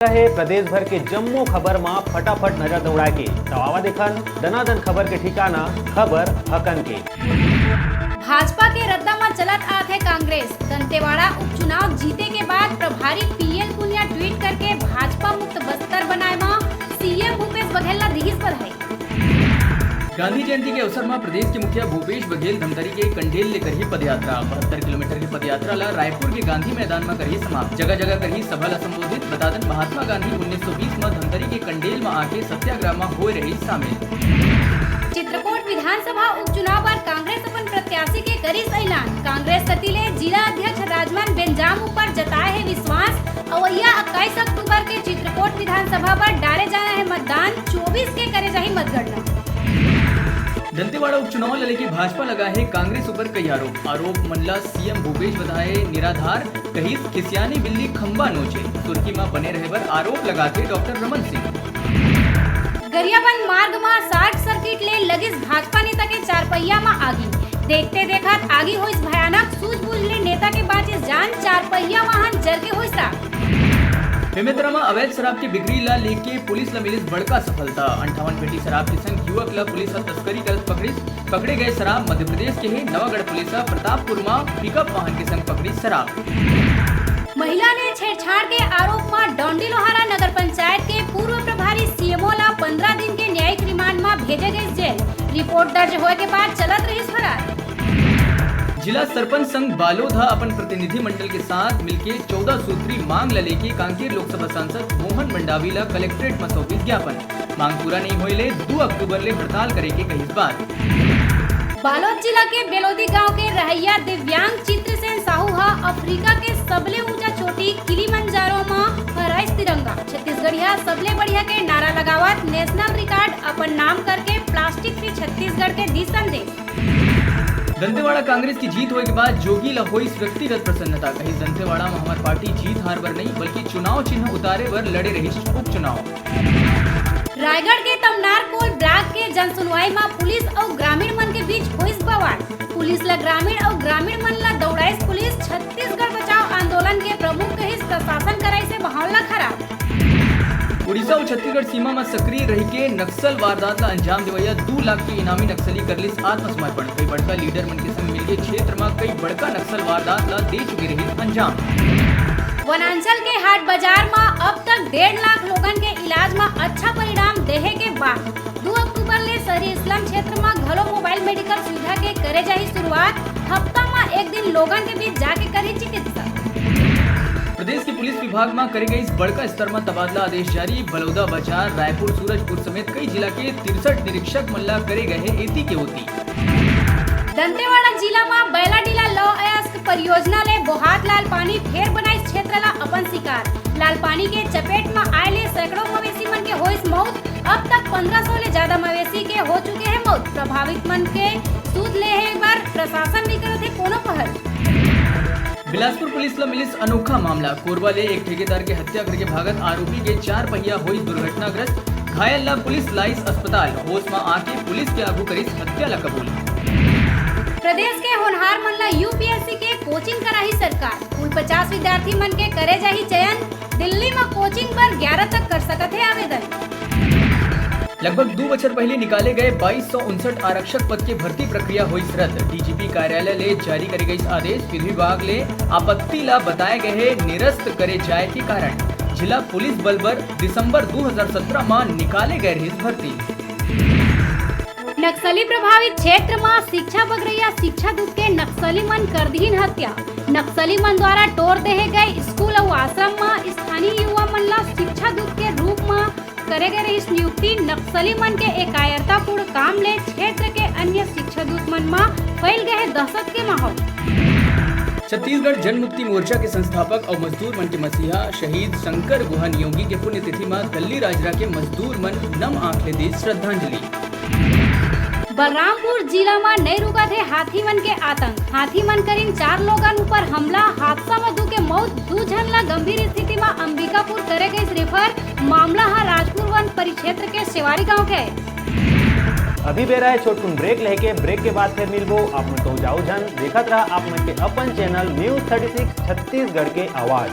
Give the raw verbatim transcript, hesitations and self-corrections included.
रहे प्रदेश भर के जम्मो खबर म फटाफट नजर दौड़ाए के। त आवा देखन दनादन खबर के ठिकाना, खबर हकन के। भाजपा के रद्दा म चलत आत हे कांग्रेस। दंतेवाड़ा उपचुनाव जीते के बाद प्रभारी पीएल पुनिया ट्वीट करके भाजपा मुक्त बस्तर बनाए म सीएम भूपेश बघेल ला दिहिस बधाई। गांधी जयंती के अवसर म प्रदेश के मुखिया भूपेश बघेल धमतरी के कंडेल ले करही पदयात्रा। बहत्तर किलोमीटर के पदयात्रा ला रायपुर के गांधी मैदान म करही समाप्त। जगह-जगह करही सभा ला संबोधित। बता दन, महात्मा गांधी उन्नीस सौ बीस म धमतरी के कंडेल म आके सत्याग्रह म होए रहिस शामिल। चित्रकोट विधानसभा उपचुनाव बर कांग्रेस अपन प्रत्याशी के करिस ऐलान। कांग्रेस कति ले जिला अध्यक्ष राजमन बेंजाम ऊपर जताए हे विश्वास। अवइया इक्कीस अक्टूबर के चित्रकोट विधानसभा बर डारे जाना हे मतदान, चौबीस के करे जाही मतगणना। दंतेवाड़ा उपचुनाव ल लेके भाजपा लगाए हे कांग्रेस ऊपर कई आरोप। आरोप मन ल सीएम भूपेश बताए निराधार, कहिस खिसियानी बिल्ली खंबा नोचे। सुर्खी म बने रहे बर आरोप लगाथे डॉक्टर रमन सिंह। गरियाबंद मार्ग म शॉर्ट सर्किट ले लगिस भाजपा नेता के चारपहिया म आगी। देखते देखत आगी होइस भयानक, सूझबूझ ले नेता के बांचिस जान, चारपहिया वाहन जर के होइस राख। बेमेतरा म अवैध शराब के बिक्री ला लेके पुलिस ला मिलिस बड़का सफलता। अंठावन पेटी शराब के संग युवक ला पुलिस ह तस्करी करत पकड़िस। पकड़े गए शराब मध्य प्रदेश के हे। नवागढ़ पुलिस ह प्रतापपुर म पिकअप वाहन के संग पकड़िस शराब। महिला ले छेड़छाड़ के आरोप म डौंडीलोहारा नगर पंचायत के पूर्व प्रभारी सीएमओ ला पंद्रह दिन के न्यायिक रिमांड म भेजे गइस जेल। रिपोर्ट दर्ज होए के बाद चलत रहिस फरार। जिला सरपंच संघ बालोद ह अपन प्रतिनिधि मंडल के साथ मिलके चौदह सूत्री मांग ल लेके कांकेर लोकसभा सांसद मोहन मंडावी ल कलेक्ट्रेट म सौंपिस ज्ञापन। मांग पूरा नइ होए ले दू अक्टूबर ले हड़ताल करे के कहिस बात। बालोद जिला के बेलोदी गांव के रहइया दिव्यांग चित्रसेन साहू ह अफ्रीका के सबले ऊंचा चोटी किलिमंजारो म फहराइस तिरंगा। छत्तीसगढ़िया सबले बढ़िया के नारा लगावत नेशनल रिकॉर्ड अपन नाम करके प्लास्टिक फ्री छत्तीसगढ़ के दी संदेश। दंतेवाड़ा कांग्रेस की जीत होए के बाद जोगी ल होइस व्यक्तिगत प्रसन्नता। कहिस दंतेवाड़ा म हमर पार्टी जीत हार बर नहीं, बल्कि चुनाव चिन्ह उतारे बर लड़े रहिस उपचुनाव। रायगढ़ के तमनार कोल ब्लॉक के जनसुनवाई म पुलिस अउ ग्रामीण मन के बीच होइस बवाल। पुलिस ल ग्रामीण अउ ग्रामीण मन ल दौड़ाइस पुलिस। छत्तीसगढ़ बचाओ आंदोलन के प्रमुख कहिस प्रशासन कराइस हे माहौल ल खराब। उड़ीसा अउ छत्तीसगढ़ सीमा म सक्रिय रहिके नक्सल वारदात ल अंजाम देवइया दू लाख के इनामी नक्सली कर लिस आत्मसमर्पण। कई बड़का लीडर मन के संग मिलके क्षेत्र म कई बड़का नक्सल वारदात ल दे चुके रहिस अंजाम। वनांचल के हाट बाजार म अब तक डेढ़ लाख लोगन के इलाज म अच्छा परिणाम देहे के बात। दू अक्टूबर ले शहरी स्लम क्षेत्र म घलो मोबाइल मेडिकल सुविधा के करे जाही शुरुआत। हफ्ता म एक दिन लोगन के बीच जाके करही चिकित्सा। प्रदेश के पुलिस विभाग म करे गइस बड़का स्तर म तबादला आदेश जारी। बलौदा बाजार, रायपुर, सूरजपुर समेत कई जिला के तिरसठ निरीक्षक मन ला करे गए हे एती के ओती। दंतेवाड़ा जिला म बैलाडीला लौह अयस्क परियोजना ले बोहात लालपानी फेर बनाइस क्षेत्र ला अपन शिकार। लालपानी के चपेट म आए ले सैकड़ों मवेशी मन के होइस मौत। अब तक पंद्रह सौ ले ज्यादा मवेशी के हो चुके हे मौत। प्रभावित मन के सूद लेहे बर प्रशासन नइ करत हे कोनो पहल। बिलासपुर पुलिस ल मिलिस अनोखा मामला। कोरबा ले एक ठेकेदार के हत्या करके भागत आरोपी के चार पहिया होइस दुर्घटनाग्रस्त। घायल ल पुलिस लाइस अस्पताल। होश म आके पुलिस के आगू करिस हत्या ल कबूल। प्रदेश के होनहार मन ल यूपीएससी के कोचिंग कराही सरकार। कुल पचास विद्यार्थी मन के करे जाही चयन। दिल्ली म कोचिंग बर ग्यारह तक कर सकत हे आवेदन। लगभग दू बछर पहिली निकाले गए बाईस सौ उनसठ आरक्षक पद के भर्ती प्रक्रिया होइस रद्द। डीजीपी कार्यालय ले जारी करे गइस आदेश। विधि विभाग ले आपत्ति ला बताए गए हे निरस्त करे जाए के कारण। जिला पुलिस बल बर दिसंबर दू हजार सत्रह म निकाले गए रहिस भर्ती। नक्सली प्रभावित क्षेत्र म शिक्षा बगरैया शिक्षा दूत के नक्सली मन कर दिहिन हत्या। नक्सली मन द्वारा टोर देहे गए स्कूल अउ आश्रम म स्थानीय युवा मन ल शिक्षा दूत के रूप म करे गए रहिस नियुक्ति। नक्सली मन के एकायरतापूर्ण काम ले क्षेत्र के अन्य शिक्षा दूत मन म फैल गए हे दहशत के माहौल। छत्तीसगढ़ जनमुक्ति मोर्चा के संस्थापक अउ मजदूर मन के मसीहा शहीद शंकर गुहा नियोगी के पुण्यतिथि म दल्ली राजरा के मजदूर मन नम आंख ले दीस श्रद्धांजलि। बलरामपुर जिला म नइ रुकत हे हाथी मन के आतंक। हाथी मन करीन चार लोगन ऊपर हमला, हादसा म दू के मौत, दू झन ल गंभीर स्थिति म अंबिकापुर करे गइस रेफर। मामला ह राजपुर वन परिक्षेत्र के सेवारी गांव के। अभी बेरा हे छोटकुन ब्रेक लेके, ब्रेक के बाद फिर मिलबो। आप मन तो जाओ झन, देखत रहा आप मन के अपन channel news thirty six Chhattisgarh के आवाज।